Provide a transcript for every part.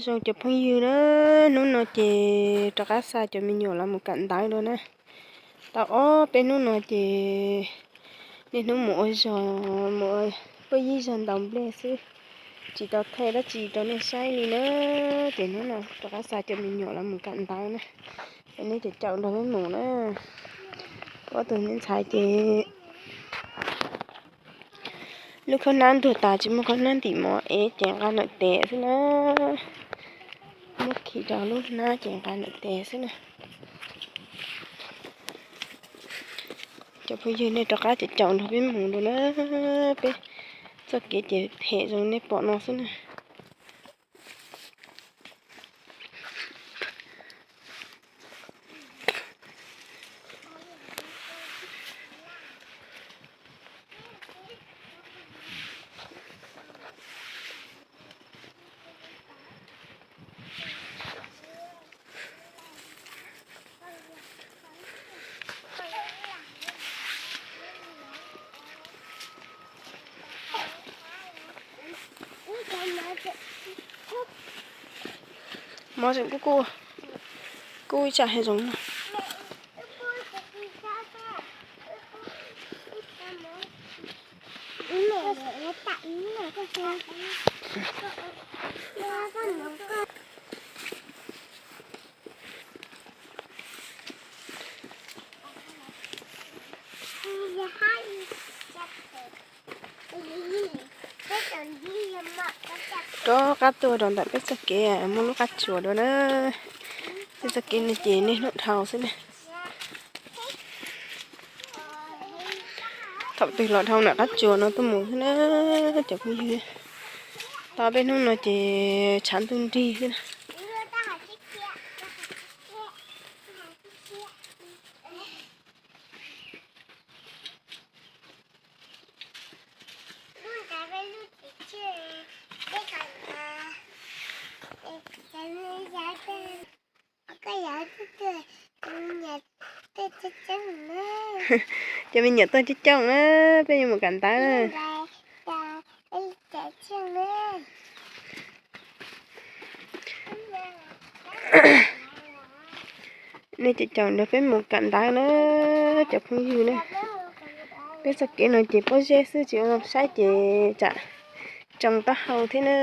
Zoo cov phooj ywg na, hnub no ces rov qab xa cov me nyuam los mus kawm ntawv dua na. Tau ob peb hnub no ces niaj hnub mus ua zog, mus ua puag ib zog ntaus nplej xwb, tsis tau thaij dab tsi rau nej saib li na. Ces hnub no rov qab xa cov me nyuam los mus kawm ntawv na, es nej caum caum nrog peb mus na. Ob tug me ntxhais ces lub khaub hnab ntuag tas tsis muaj khaub hnab ntim mov es ces nqa nawm tes xwb na. Muab khi rau lub hnab ces nqa nawm tes xwb na. Cov phooj ywg, nej rov qab caum caum nrog peb mus dua na, peb txoj kev ces phem zoo nej pom no xwb na. Mov tseem kub kub, kub ib tsam hev zoov no. Rov qab tuaj rau ntawm peb txoj kev muaj lub qab tsuas dua na. Peb txoj kev no ces niaj hnub dhau xwb na. Thaum twg los dhau ntawm qab tsuas no tuaj mus xwb na cov phooj ywg. Tau peb hnub no ces tshav ntuj nrig xwb na. Cov me nyuam tuaj coob coob na, peb yuav mus kawm ntawv na. Nej caum caum nrog peb mus kawm ntawv na cov phooj ywg na. Peb txoj kev no ces pob zeb xwb tsis ua zoo saib ces tsam tsoo taub hau thiab na.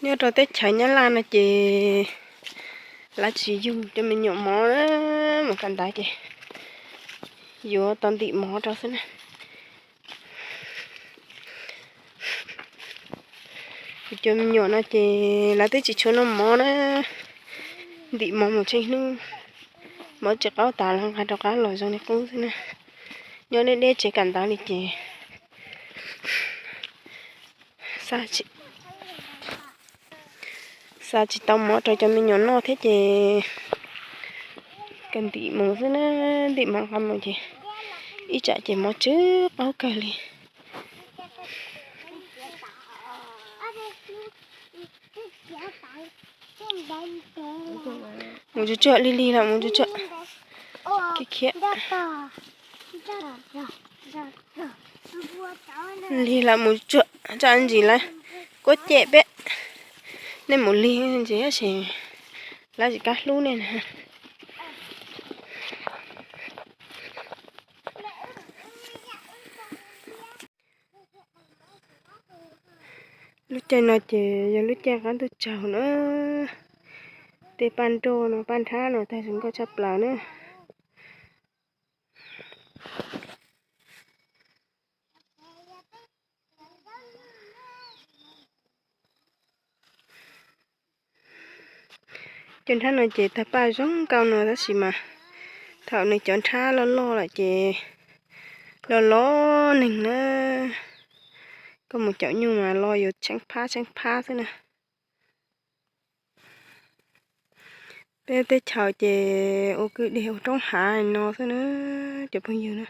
Nyob rau teb chaws Nyab Laj no ces lawv tsis yug cov me nyuam mov na, mus kawm ntawv ces yuav tau ntim mov rau xwb na. Kuv cov me nyuam no ces lawv twb tsis tshua noj mov na, ntim mov mus tsheej hnub, mov tsis qaub tas lawv nqa rov qab los zoo li qub xwb na. Nyob deb deb tsev kawm ntawv li ces xa tsis tau mov rau cov me nyuam noj thiab ces kawg ntim mus xwb na, ntim mov nqa mus ces ib tsam ces mov tsw qaub kawg li. Mus tsuag tsuag, lig lig los mus tsuag tsuag. Khiav khiav. Lig los mus tsuag, tsam ntsis lawv kuab cem peb. Nej mus lig ntsis tab sis lawv tsis kam hlub nej na. Lub caij no ces yog lub caij qab ntuj tsaug na. Tej paj nroj no, paj nrhab no tag zoo nkauj tshaj plaws na. Cov nrhab no ces tawg paj zoo nkauj no tab sis mas thaum nws cov nrhab loj loj lawm ces los los neeg na. Koj mus caum nyuj mas los yuav tsheeb phab tsheeb phab xwb na. Peb teb chaws ces ua kwj deg ua roob hav no xwb na, cov phooj ywg na.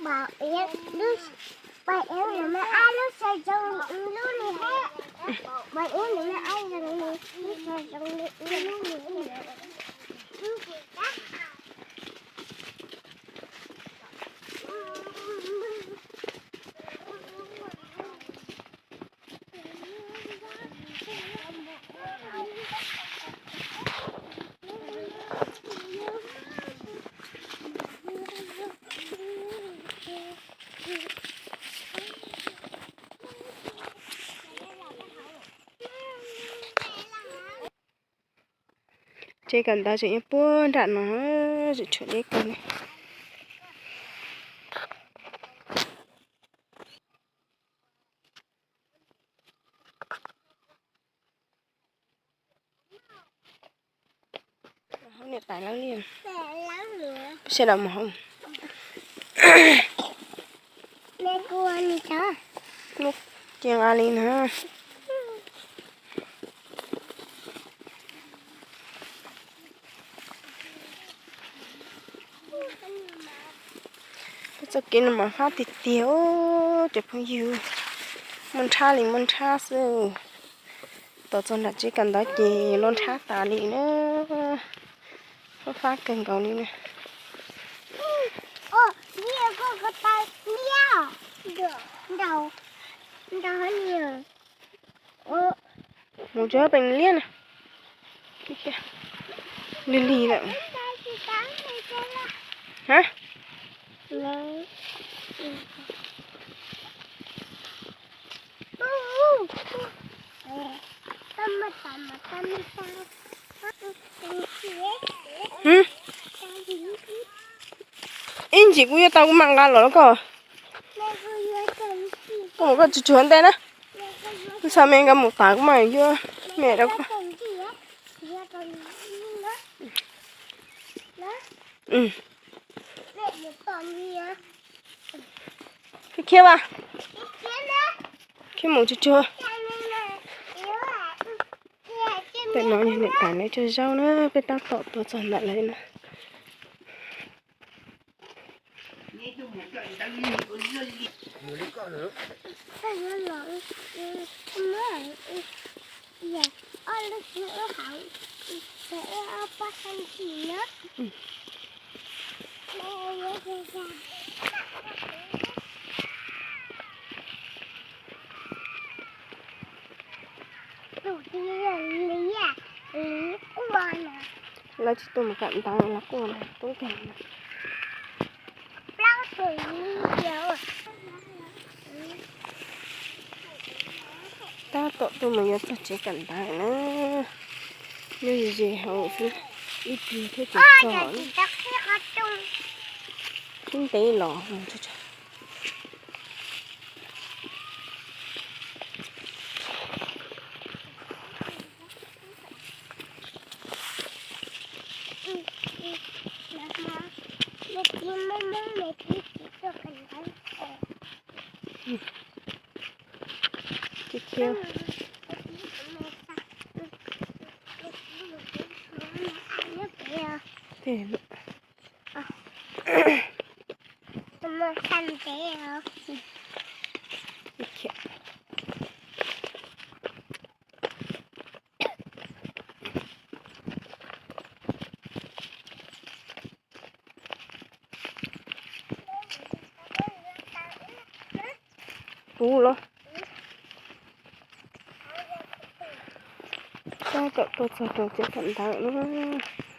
Pais ev lub, pais ev nws muaj ai lub sawv zoo li lub li thiab. Pais ev nws muaj ai zoo li lub sawv zoo li lub li thiab. Tsev kawm ntawv tseem nyob puag nram no, tseem tshuav deb kawg ne. Niam tais lawv li, sawv daws mus hauv. Cia nqa li na. Txoj kev no mas fab tiag tiag, cov phooj ywg, muaj nrhab li muaj nrhab xwb. Tom txog nram tsev kawm ntawv ces loj nrhab tas li na. Fab fab kawg nkaus li na. Mus tsuag peem liab na. Lig lig lawm. Ha? Ib ntsis kuv yuav tau kuv mam nqa los rau koj. Koj mus koj tsuag tsuag ntej na. Kuv xav me nkawd mus tas kuv mam yuav me rau koj. Khiav khiav vas, khiav mus tsuag tsuag. Pem no yog niam tais lawv cog zaub na, peb tab tom tuaj txog ntawm lawv na. Lawv tsis tuaj mus kawm ntawv los quaj na, tub nkeeg na. Tab tom tuaj mus yuav txog tsev kawm ntawv na. Nyob ze ze hauv xwb, ib pliag thiab tsis txog. Khib ntev los. Khiav, khiav. Puv los. Tab tom tuaj txog rau tsev kawm ntawv na.